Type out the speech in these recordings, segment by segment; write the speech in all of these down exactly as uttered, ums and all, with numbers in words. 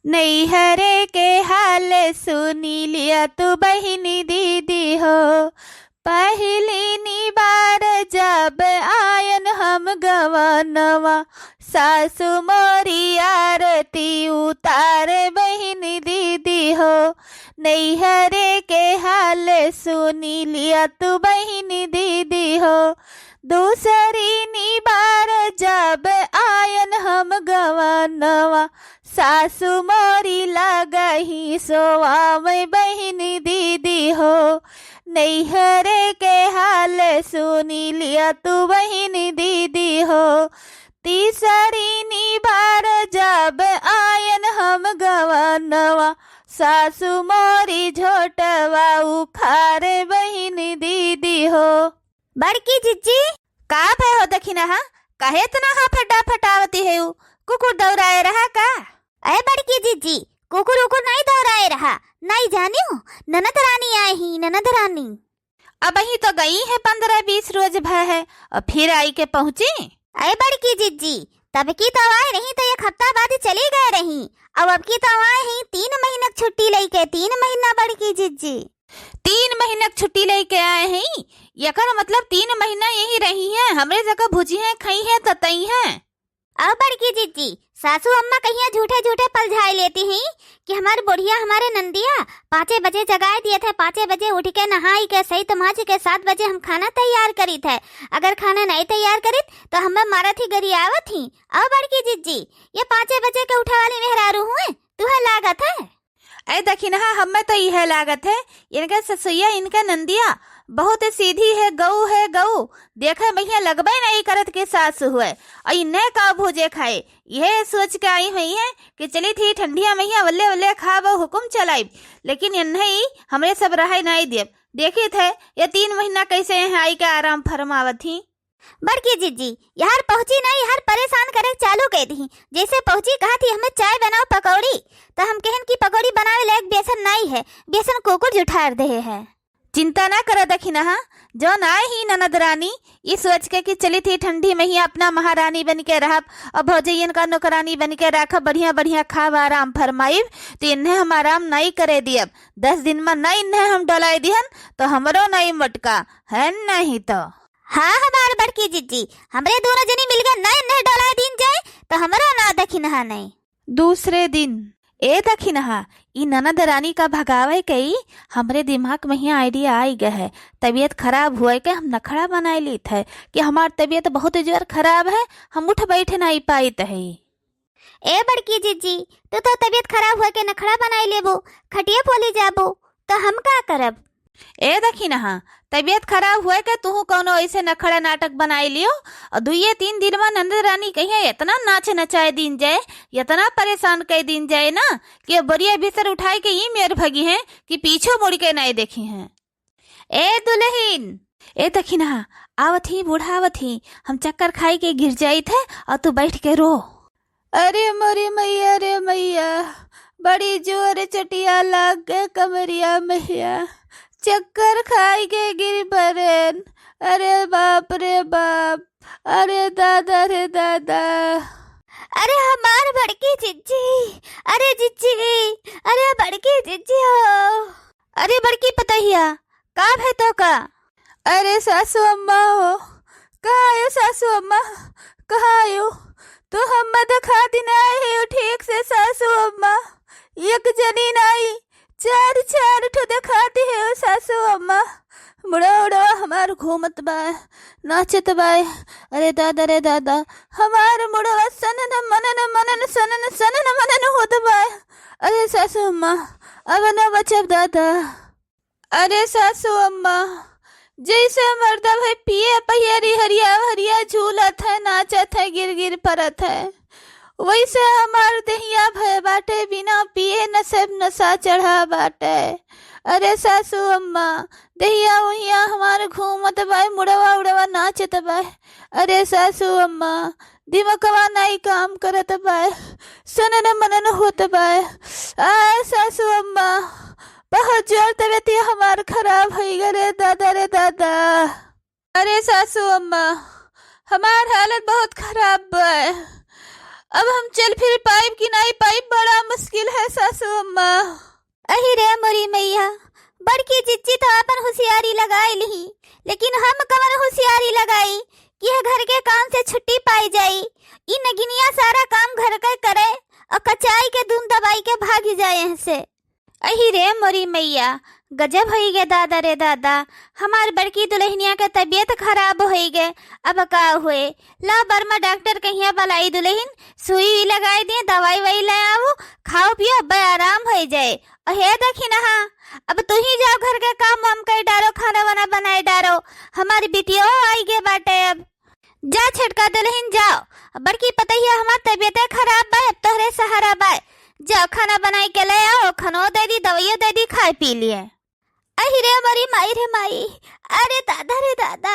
नैहरे के हाल सुनी लिया तू बहिनी दीदी हो, पहिली नी बार जब आयन हम गवनवा, सासु मोरी आरती उतार बहिनी दीदी हो। नैहरे के हाल सुनी लिया तू बहिनी दीदी हो, दूसरी नी बार जब आयन हम गवनवा, सासु मोरी लगही सोवा में बहिनी दीदी हो। नैहरे के हाल सुनी लिया तू बहिनी दीदी हो, तीसरी नी बार जब आयन हम गवनवा, सासु मोरी झोटवा उखारे बहिनी दीदी हो। बड़की जिज्जी। का भय हो दखिनहा, काहे इतना हाफड़ा फटावती है? उ कुकुर दौड़ाए रहा का? अरे बड़की जिज्जी, कुकुर उकुर नहीं दौड़ाए रहा, नहीं जानियो, ननद रानी आए ही, ननद रानी। अबहीं तो गई है, पन्द्रह बीस रोज भय है, और फिर आई के पहुँची। अरे बड़की जिज्जी, तब की तो आए रही तो एक हफ्ता बाद चली गए रही, अब, अब की तो आए ही तीन महीना के छुट्टी लेके, तीन महीना बड़की जिज्जी। तीन महीना के छुट्टी लेके आए हैं, एकर मतलब तीन महीना यहीं रही हैं, हमरे जगह भुजी हैं, खई हैं, ततई हैं। अब बड़की जिज्जी, सासू अम्मा कहिया झूठे झूठे पलझाए लेती हैं कि हमार बुढ़िया, हमारे नंदिया पाँचे बजे जगाए दिए थे, पाँचे बजे उठ के नहाई के सहित माज के सात बजे हम खाना तैयार करी थे। अगर खाना नहीं तैयार करीत तो हमें मारत ही गरियावत ही। अब बड़की जिज्जी, ये पाँचे बजे के उठे वाली मेहरारू हुए, तुहे लागत है? ए दखिनहा, हमें तो इहे लागत है, इनके ससुइया, इनके नंदिया बहुत सीधी है, गऊ है, गऊ। देखे महिया लगबे नहीं करत के सास हुए, और इन्हें का भूजे खाए। यह सोच के आई हुई है कि चली थी ठंडिया महिया वल्ले वल्ले खाब और हुकुम चलाइब, लेकिन इन्हें ही हमरे सब रहे नहीं देब। देखित है, ये तीन महीना कैसे यहाँ आई के आराम फरमावत ही। बड़की जिज्जी, यार पहुँची नहीं, यार परेशान करे चालू कर दी। जैसे पहुँची कहा थी, "हमें चाय बनाओ, पकौड़ी," तो हम कहन कि पकौड़ी बनावे लायक बेसन नहीं है, बेसन कुकुर जुठार दे है। चिंता ना करो दखिनहा, जौन आए ही ननद रानी, ये सोच के कि चली थी ठंडी महिया अपना महारानी बन के रहब और भौजैयन का नौकरानी बन के रखब, बढ़िया बढ़िया खाब, आराम फरमाइब, तो इन्हें हम आराम नहीं करे दियब। दस दिन में नहीं इन्हें हम डोलाए दिहन, तो हमरो नहीं मटका है नहीं तो। हाँ, हमार बड़की जिज्जी, हमरे दोनों जनी मिलके नहीं इन्हें डोलाए दीन जाए, तो हमरो ना दखिनहा नहीं। दूसरे दिन, ए दखिनहा, ई ननद रानी का भगावे के ई हमरे दिमाग में ही idea आई गए है। तबीयत खराब हुए के हम नखड़ा बनाए लीत है कि हमार तबीयत बहुत जोर खराब है, हम उठ बैठ नहीं पाइत है। ए बड़की जिज्जी, तू तो तबीयत खराब हुए के नखड़ा बनाए लेबो, खटिया पोली जाबो, तो हम का करब? ए दखिनहा, तबीयत खराब हुए के तुहू कौनो ऐसे नखड़ा नाटक बनाई लियो और दुइये तीन दिन में नंद रानी कहिया इतना नाच नचाए दीन जाए, इतना परेशान कर दीन जाए ना कि अब बोरिया बिस्तर उठाए के ई मेर भगी हैं कि पीछे मुड़ के नहीं देखी हैं। ए दुल्हन, ए दखिनहा, आवत ही बूढ़ा आवत ही, हम चक्कर खाई के गिर जाइत है और तू बैठ के रो। अरे मोरी मैया रे मैया, बड़ी जोर चटिया लाग गए कमरिया मैया, चक्कर खाई के गिर परेन। अरे बाप रे बाप, अरे दादा रे दादा। अरे हमार बड़की जिज्जी, अरे जिज्जी, अरे बड़की जिज्जी हो। अरे बड़की पतोहिया, का भय तो का? अरे सासू अम्मा हो, कहाँ आयो सासू अम्मा, कहाँ आयो? तो हम देखा दिन आए ही ठीक से सासू अम्मा, एक जनी नाई, चार चार ठो देखाती है सासू अम्मा। मुड़ा उड़ा हमार घूमत बाय, नाचत बाय। अरे दादा रे दादा, हमार मुड़वा सनन मनन मनन सनन सनन मनन होत बाय। अरे सासू अम्मा, अब न बचब दादा। अरे सासू अम्मा, जैसे मर्दा भाई पिए पियरी हरिया हरिया झूलत है, नाचत है, गिर गिर परत है, वैसे हमार देहिया भय बाटे, बिना पिए नशे नशा चढ़ा बाटे। अरे सासू अम्मा, देहिया उहिया हमार घूमत बाय, मुड़वा उड़वा नाचत बाय। अरे सासू अम्मा, दिमकवा नाई काम करत बाय, सनन मनन होत बाय। आ सासू अम्मा, बहुत जोर तबीयत हमार खराब होई गए रे दादा रे दादा। अरे सासू अम्मा, हमार हालत बहुत खराब बाय। अब हम चल फिर पाइब कि नाई पाइब, बड़ा मुश्किल है। अम्मा। अहि रे मोरी मैया, बड़की जिज्जी तो आपन होशियारी लगाई लिही, लेकिन हम कवन होशियारी लगाई कि यह घर के काम से छुट्टी पाई जाई। ई नगिनिया सारा काम घर के करे और कचाई के धुन दबाई के भागी जाए यहाँ से। अहि रे मोरी मैया, गजब होई गे दादा रे दादा, हमार बड़की दुलहिनिया के तबियत खराब होई गे। अब का हुए? ला बरमा डॉक्टर कहिया बलाई दुलहिन, सुई उई लगाई दिए, दवाई वई ले आऊ, खाओ पियो, अब आराम होई जाए। और हे दखिनहा, अब तू ही जाओ घर के काम वाम कर डारो, खाना वाना बनाए डारो, हमारी बिटियो आई गे बाटे अब। जा छोटका दुलहिन जाओ, बड़की पतोहिया हमार तबियते खराब बा, अब तोहरे सहारा बा। जाओ खाना बनाई के ले आओ, खानो दे दी, दवाइयो दे दी, खाए पी लिए। अहि रे मोरी माई रे माई, अरे दादा रे दादा।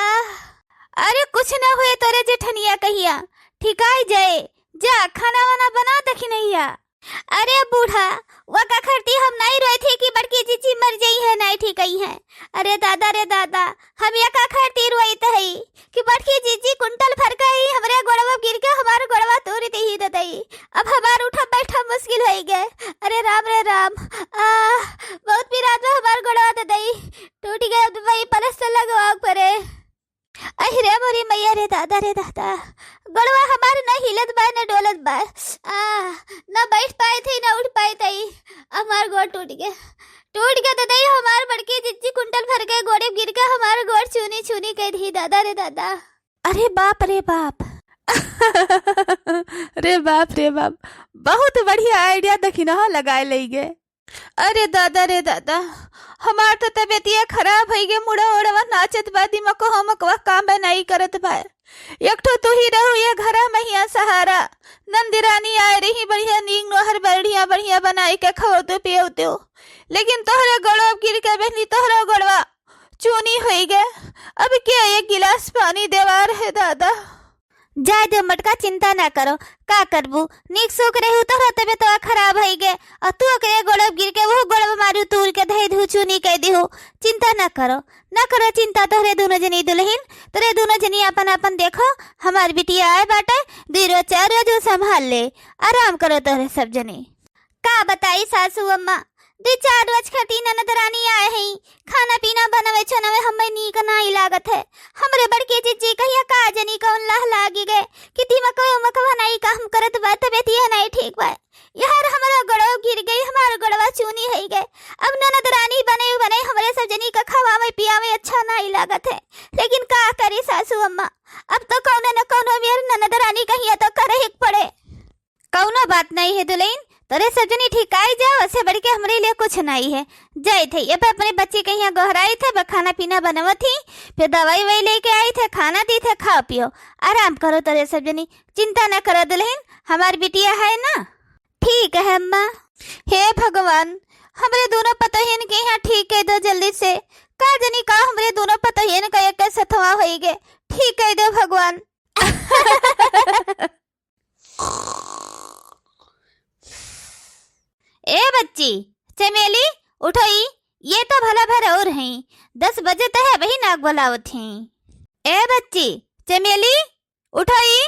अरे कुछ ना हुए तोरे जेठनिया कहिया, ठिकाई जाए। जा खाना वाना बना दखिनहिया। अरे बूढ़ा, वका खरती हम नाई रोई थी कि बड़की जीजी मर जाई है, नाई ठीक आई है। अरे दादा रे दादा, हम यका खरती रोइत हई कि बड़की जीजी कुंटल भर के ही हमरे गोड़वा गिर के हमार गोड़वा तोड़ देही ददई। अब हमार उठब बैठब मुश्किल होई गे। अरे राम रे राम, आ, बहुत पिरात बा हमार गोड़वा ददई, टूट गए, अब दवाई पलस्तर लगवाओ परे। अहि रे मोरी मैया रे दादा रे दादा, गोड़वा हमार न हिलत बा न डोलत बा। आ, न बैठ पाए थे न उठ पाए थे। हमार गोड़ टूट गए, टूट गए ददई, हमार बड़की जिज्जी कुंटल भर के गोड़े गिर के हमार गोड़ चूनी चूनी कह दी दादा रे दादा। अरे बाप रे बाप। रे बाप रे बाप, बहुत बढ़िया आइडिया दखिनहा लगाए लई गे। अरे दादा रे दादा, हमार तो तबियतिया खराब होई गे, मुड़ा ओड़वा नाचत बा, दिमकवा हमकवा काम नाई करत बा। एक ठो तू ही रहू ये घरा महिया सहारा। नंदरानी आए रही, बढ़िया नीक नोहर बढ़िया बढ़िया बनाई के खवतू पियवतू, लेकिन तोहरे गोड़वा गिर के बहनी, तोहरा गोड़वा चूनी होई गे। अब के एक गिलास पानी देवार है दादा। जाए दे मटका, चिंता ना करो, का करबू, नीक सुख रहू, तोहरा तबियतवा खराब होई गे, और तू ओकरे गोड़ब गिर के वो गोड़ब मारू तूर के धई धू चूनी कह दिहू। चिंता ना करो, ना करो चिंता तोहरे दोनों जनी दुलहिन, तोहरे दोनों जनी अपन अपन देखो, हमार बिटिया आए बाटे, दुई रोज चार रोज वो संभाल ले, आराम करो तोहरे सब जनी। का बताई सासू अम्मा, दुई चार रोज खातिर ननद रानी आए हई, खाना पीना बनवे छोनवे हमें नीक नाई लागत है। हमरे बड़की जिज्जी कहिया का जनी कौन लाह लागी गए कि दिमकवा उमकवा नाई काम करत बा, तबियतिया नाई ठीक बा। यार हमरा गोड़वा गिर गई, हमार गोड़वा चूनी होई गए। अब ननद रानी बने बने हमरे सब जनी का खवावे पियावे अच्छा नाई लागत है, लेकिन का करी सासू अम्मा, अब तो कौनो न कौनो मेर ननद रानी कहिया तो करे ही पड़े। कौनो बात नहीं है दुलहिन, तोरे सब जनी ठिकाई जाओ, ऐसे बढ़ के हमरे लिए कुछ नहीं है। जाइत है, ये पे अपने बच्ची कहिया गोहराइत है, बस खाना पीना बनवत ही, फिर दवाई ववाई लेके आइत है, खाना दीत है, खाओ पियो, आराम करो तोरे सब जनी, चिंता न करो दुलहिन, हमार बिटिया है ना। ठीक है अम्मा। हे भगवान, हमरे दोनों पतोहियन के यहाँ ठीक कह दो जल्दी से, का जनी का हमरे दोनों पतोहियन का एक सथवा होई गे, ठीक कह दो भगवान। ए बच्ची, चमेली, उठो ई, ये तो भला भर और हैं, दस बजे तो है, वही नाक बुलावत हैं। ए बच्ची, चमेली, उठो ई।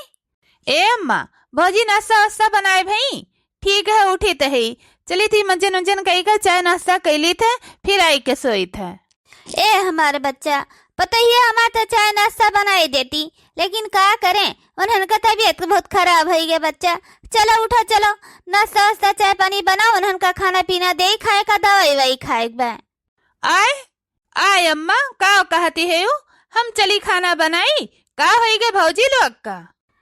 ए अम्मा, भौजी नाश्ता वास्ता बनाए भई? ठीक है, उठी तो है, चली थी मंजन उंजन कई का चाय नाश्ता कैली थे, फिर आई के सोई थे। ए हमार बच्चा, पतोहिया हमार तो चाय नाश्ता बनाई देती, लेकिन का करें, उन्हन का तबियत बहुत खराब होई गे बच्चा। चलो उठो, चलो नाश्ता वास्ता चाय पानी बनाओ, उन्हन का खाना पीना दे खाए का, दवाई ववाई खाए के बा। आय, आय अम्मा, का कहती है यू? हम चली खाना बनाई, का होई गे भौजी लोग का?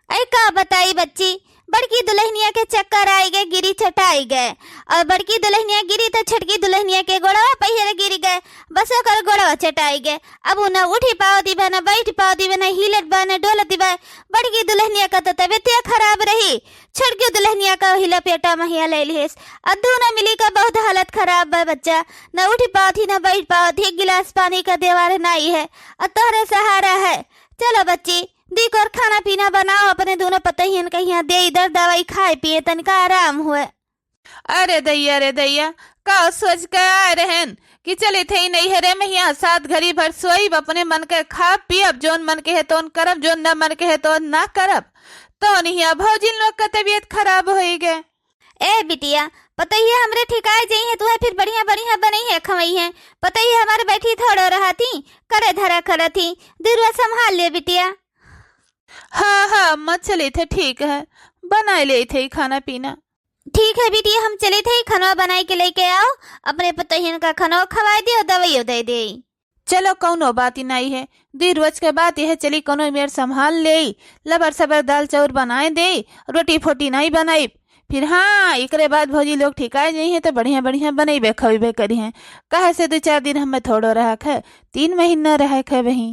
ऐ का बताई बच्ची, बड़की दुलहिनिया के चक्कर आई गे, गिरी चटाई गे। और बड़की दुलहिनिया गिरी तो छोटकी दुलहिनिया के गोड़वा पहिरे गिरी गे, बस ओकर गोड़वा चटाई गे। अब उ न उठी पावती बा, न बैठ पावती बा, न हिलत बा, न डोलत बा। बड़की दुलहिनिया का तो तबियतिया खराब रही, छोटकी दुलहिनिया का हिला पेटा महिया ले लिहेस। और दोनों मिली का बहुत हालत खराब बा बच्चा, न उठी पावत ही, न बैठ पावत ही, एक गिलास पानी का देवार नाई है, और तोहरे सहारा है। चलो बच्ची, दी कर खाना पीना बनाओ, अपने दोनों पतोहियन के यहाँ दे इधर दवाई खाए पिए, तनिका आराम हुए। अरे दैया रे दैया, का सोच के आए रहन कि चले थे नैहरे में यहाँ सात घड़ी भर सोईब, अपने मन के खाब पियब, जौन मन के है तौन करब, जौन न मन के है तौन ना करब। तो यहाँ भौजिन लोग का तबियत खराब होई गे। ए बिटिया, पतोहिया हमरे ठिकाए जइहैं, तुहैं फिर बढ़िया बढ़िया बनइहैं खवइहैं। पतोहिया हमार बैठी थोड़ो रहती, करे धरा करती। दुइ रोज संभाल ले बिटिया। हाँ, हाँ, अम्मा, चलित है, ठीक है, बनाए लेइत है खाना पीना। ठीक है बिटिया, हम चलित है, खनवा बनाए के लइके आओ, अपने पतोहियन का खनवा खवाए दियो, दवाइयो दे दे। चलो, कउनो बात ही नाई है, दुइ रोज के बात यह चली, कउनो मेर संभाल लेई, लबर सबर दाल चाउर बनाए देई, रोटी फोटी नाई बनाइब। फिर हाँ, एकरे बाद भौजी लोग ठिकाए जइहैं तो बढ़िया बढ़िया बनइबे खवइबे करिहैं। काहे से दुइ चार दिन हमें थोड़ो रहक है, तीन महीना रहक है बही।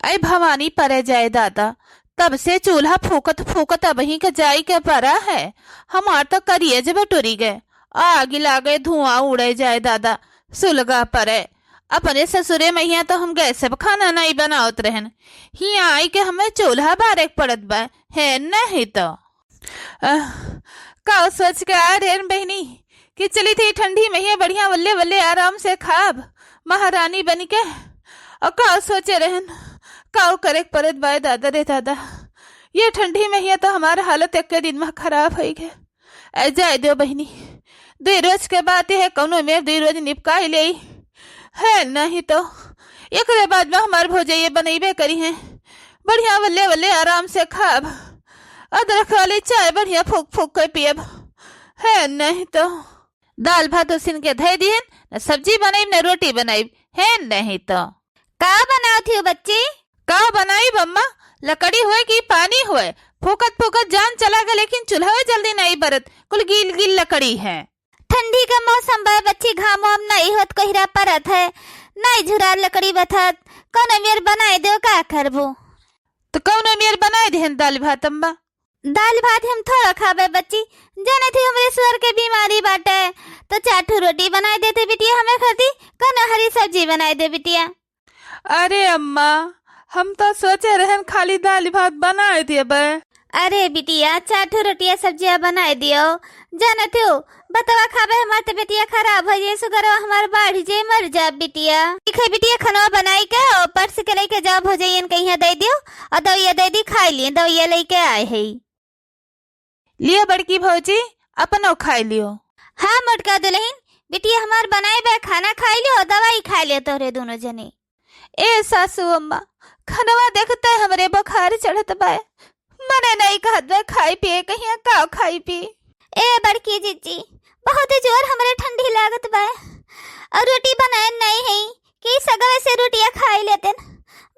ऐ भवानी परे जाए दादा, तब से चूल्हा फूकत फूकत अबहीं के जाए के परा है। हमार तो करिए जब टुरी गए, आग लागे, धुआं उड़े जाए दादा, सुलगा परे। अपने ससुरे महिया तो हम गैस पे खाना नाई बनावत रहन, हियाँ आई के हमें चूल्हा बारे के पड़त बा, है नहीं तो। अह, का सोच के आ रहन बहिनी कि चलित ही ठंडी महिया बढ़िया वल्ले वल्ले आराम से खाब महारानी बन के। और का सोचे रहन, का करे के पड़त बाय दादा रे दादा, ये ठंडी महिया तो हमार हालत एक दिन में खराब होई गए। ऐ जाए दो बहिनी, दुइ रोज के बात है, कउनो मेर दुइ रोज निपकाई लेई, है नहीं तो एकरे बाद में हमार भौजइये बनइबे करिहैं। बढ़िया वल्ले वल्ले आराम से खाब, अदरक वाली चाय बढ़िया फूक फूक के पियब, है नहीं तो। दाल भात उसिन के धइ दिहन, न सब्जी बनइब न रोटी बनइब, है नहीं तो। का बनावत हियो बच्ची? का बनाइब अम्मा, लकड़ी होए कि पानी होए, फूकत फूकत जान चला गए, लेकिन चूल्हा जल्दी नाई बरत, कुल गील गील लकड़ी है। ठंडी का मौसम बा बच्ची, घाम वाम नाई होत, कोहरा परत है, नाई झुरार लकड़ी बथत, कउनो मेर बनाए देउ, का करबो? तो कउनो मेर बनाए देहन दाल भात अम्मा। दाल भात हम थोड़ा खाबे बच्ची, जाने थी हमरे सुअर के बीमारी बाटे, तो चार ठो रोटी बनाए देते बिटिया हमें खाती, कउनो हरी सब्जी बनाए दे बिटिया। अरे अम्मा, हम तो सोचे रहन खाली दाल भात बनाए देबे। अरे बिटिया, चार ठो रोटिया सब्जिया बनाए दियो। जानत हो, बतवा खाबे हमार तबियतिया खराब हो जाए, सुगरवा हमार बढ़ जाए, मर जा बिटिया। ठीक है बिटिया, खनवा बनाई के और परस के लेके जाओ भौजइयन के यहाँ दे दियो और दवाइया दे दी, खाई लिए, दवाइया लेके आए है। लियो बड़की भौजी, अपनो खाई लियो। हाँ मोटका दुलहिन, बिटिया हमार बनाए बे खाना खाई लियो, दवाई खाई लियो तोहरे दोनों जने। ए सासू अम्मा, खनवा देखते हमरे बुखार चढ़त बाय, मने नहीं कहत बे खाई पिए कहिया का खाई पी। ए बड़की जिज्जी, बहुत जोर हमरे ठंडी लागत बाय और रोटी बनाए नहीं है, कि सगवे से रोटिया खाई लेतेन,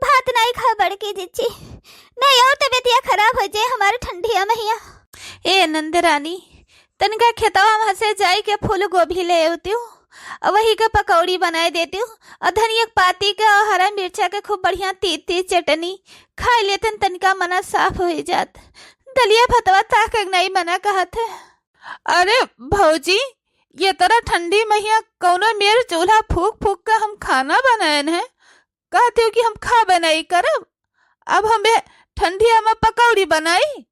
भात नाई खा बड़की जिज्जी, नहीं और तबियतिया खराब हो जाए हमार ठंडिया महिया। ए नंदरानी, तनिका खेतवा में से जाई के फूल गोभी ले अवतियो, और वही के पकौड़ी बनाए देतियो, और धनिया के पाती के और हरा मिर्चा के खूब बढ़िया तीत तीत चटनी खाई लेतेन, तनिका मना साफ हो जात। दलिया भतवा ताक नहीं मना कहत है। अरे भौजी, ये तरह ठंडी महिया कौनो मेर चूल्हा फूक फूक के हम खाना बनाएन है, कहते हो कि हम खाबे नहीं करब, अब हम ये ठंडिया में पकौड़ी बनाई?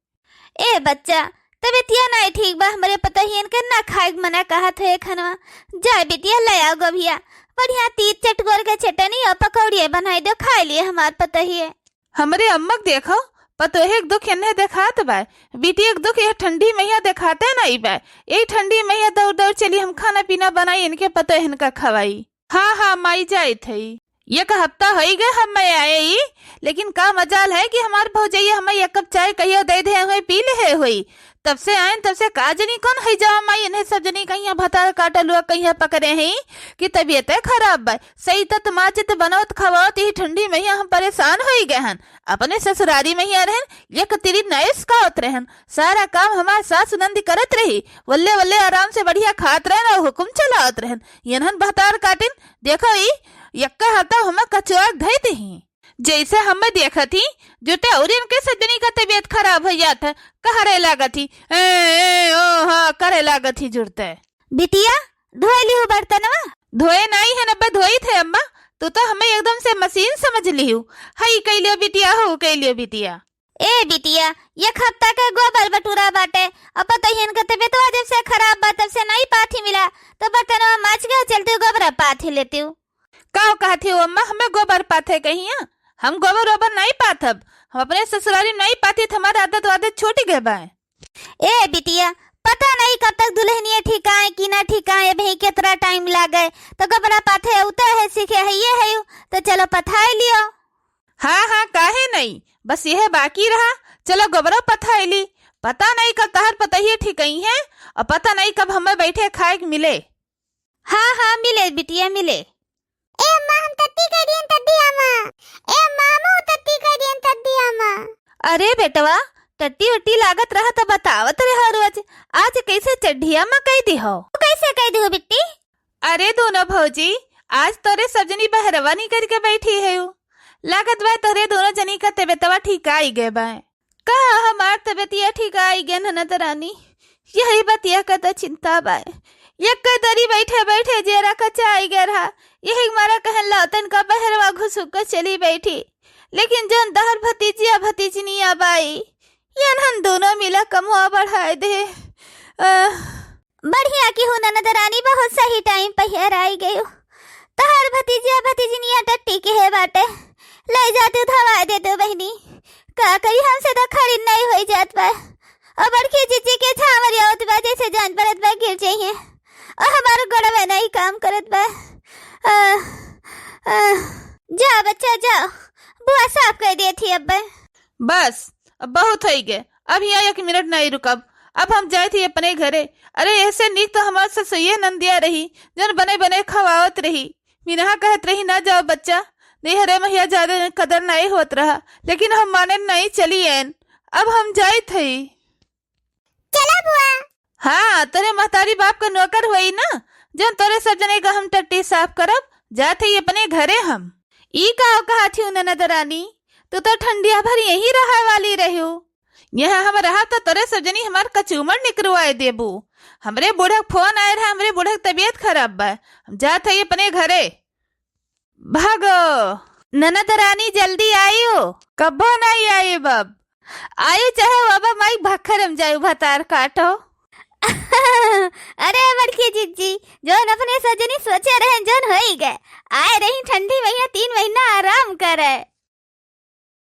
ए बच्चा, तबियतिया नहीं ठीक बा, हमरे पतोहियन के ना खाए के मना कहत है खनवा। जा बिटिया, ले आओ गोभिया, बढ़िया तीत चटकोर के चटनी और पकौड़िया बनाई दो, खाई लिए हमार पतोहिए। हमरे अम्मा के देखो, पतोहे के दुख एन्हे देखात बा, बिटिया के दुख यह ठंडी महिया देखाते नहीं बा। यही ठंडी महिया दौड़ दौड़ चली हम खाना पीना बनाई, इनके पतोहन का खवाई। हाँ, हाँ, माई जाइत है। एक हफ्ता होई गए हम मैं आए ही, लेकिन का मजाल है कि हमार भौजैया हमें एक कप चाय कहियो दे दे हुए पी ले हुई। तब से आयन, तब से का जनी कौन है जावा माई, इन्हें सब जनी कहिया भतार काटल हुआ, कहिया पकड़े हैं कि तबीयत खराब बा। सही तत माचित बनवत खवावत ही ठंडी महिया हम परेशान होई गए हन। अपने ससुरारी महिया रहन, एक तिरी नैस खावत रहन, सारा काम हमार सास नंदी करत रही। वल्ले वल्ले आराम से बढ़िया खात रहन और हुकुम चलावत रहन। यनहन भतार काटिन, देखो ई यक्का हाथा हमें कचुआ धई दही। जैसे हमें देखत ही, जुटे और इनके सजनी का तबीयत खराब हो जात है, कहरे लागत ही, ए, ए, ओ, हाँ, करे लागत ही जुड़ते। बिटिया, धोए लिहू बर्तनवा? धोए नाई है नब्बे, धोई थे अम्मा, तू तो हमें एकदम से मशीन समझ लिहू। हई कई लियो बिटिया, हो कई लियो बिटिया। ए बिटिया, एक हफ्ता के गोबर बटूरा बाटे, अब पतोहियन के तबीयतवा जब से खराब बा, तब से नाई पाथी मिला, तो बर्तनवा माच गया, चलते गोबरा पाथी लेती हूँ। का कहत ही अम्मा, हमें गोबर पाथे कहिया? हम गोबर ओबर नाई पाथब, हम अपने ससुरारी में नाई पाथी, तो हमार आदत वादत छूट गए बा। ए बिटिया, पता नहीं कब तक दुल्हनिया ठिकाए कि ना ठिकाए, अबहीं केतरा टाइम लागे। तो गोबरा पाथे उतर है, सीखे है ये है, तो चलो पथाई लियो। हाँ, हाँ, काहे नहीं, बस यह बाकी रहा। चलो गोबरो पथाई ली। पता नहीं कब तहर पतहिए ठिकइहें और पता नहीं कब हमें बैठे खाए के मिले। हाँ, हाँ, मिले बिटिया, मिले। ए अम्मा, हम टट्टी कइ दियन तद्दी अम्मा। ए अम्मा, हमहू टट्टी कइ दियन तद्दी अम्मा। अरे बेटवा, टट्टी उट्टी लागत रहा त बतावत रहा रोज, आज कैसे चड्ढिया मा कइ दिहो? कैसे कइ दिहो बिट्टी? अरे दोनों भौजी, आज तोरे सब जनी बहरवा निकरि के बैठी हउ। लागत बा तोरे दोनों जनी का तबियतवा ठिकाइ गए बा। का हमार तबियतिया ठिकाइ गए ननद रानी? यही बतिया का त चिंता बा। यक्के दरी बैठे बैठे जेरा कचाइ गए रहा। यही मारा कहन लौतन का बहरवा घुसुक के चली बैठी। लेकिन जौन तहर भतीजिया भतीजनिया बाई, यनहन दोनों मिला कमवा बढ़ाइ दे। अ, बढ़िया किहू ननद रानी, बहुत सही टाइम पे हेराइ गयू। तहर भतीजिया भतीजनिया टट्टी किहे बाटे, लइ जातू धवाइ देतू बहिनी। का करी, हमसे त खड़ी नहीं होइ जात बा। अउ बड़की जिज्जी के झांवर आवत बा, जैसे जान परत बा गिर जइहें। अउ हमार गोड़वा नहीं काम करत बा। अ, अ, जा बच्चा जा, बुआ साफ कइ देत ही अब। बस, अब बहुत होइ गए, अब हियाँ एक मिनट नहीं रुकब। अब हम जाइत ही अपने घरे। अरे, एहसे नीक त हमार ससुइये नंदिया रही, जौन बने बने खवावत रही। मिनहा कहत रही, "ना जाओ बच्चा, नैहरे मा हियाँ ज्यादा कदर नहीं होत रहा," लेकिन हम माने नहीं, चली आएन। अब हम जाइत ही। चला बुआ। हाँ, तोरे महतारी बाप का नौकर होई ना, जौन तोरे सब जने का हम टट्टी साफ करब, जात ही अपने घरे हम। ई का कहत ही ननद रानी, तू तो ठंडिया भर यहीं रहे वाली रह्यू। यहाँ हम रहब त तोरे सब जनी हमार कचूमर निकरवाए देबू। हमरे बूढ़क फोन आए रहा, हमरे बूढ़क तबियत खराब बा, हम जात ही अपने घरे। भागो। ननद रानी जल्दी आयु। कब्बो नहीं आयु बब। आयु चाहे बाबा माई भखरम जायु भतार काटो। अरे बड़की जिज्जी, जौन अपने सजनी सोचे रहन जौन होई गए। आए रही ठंडी मइया तीन महीना आराम करे।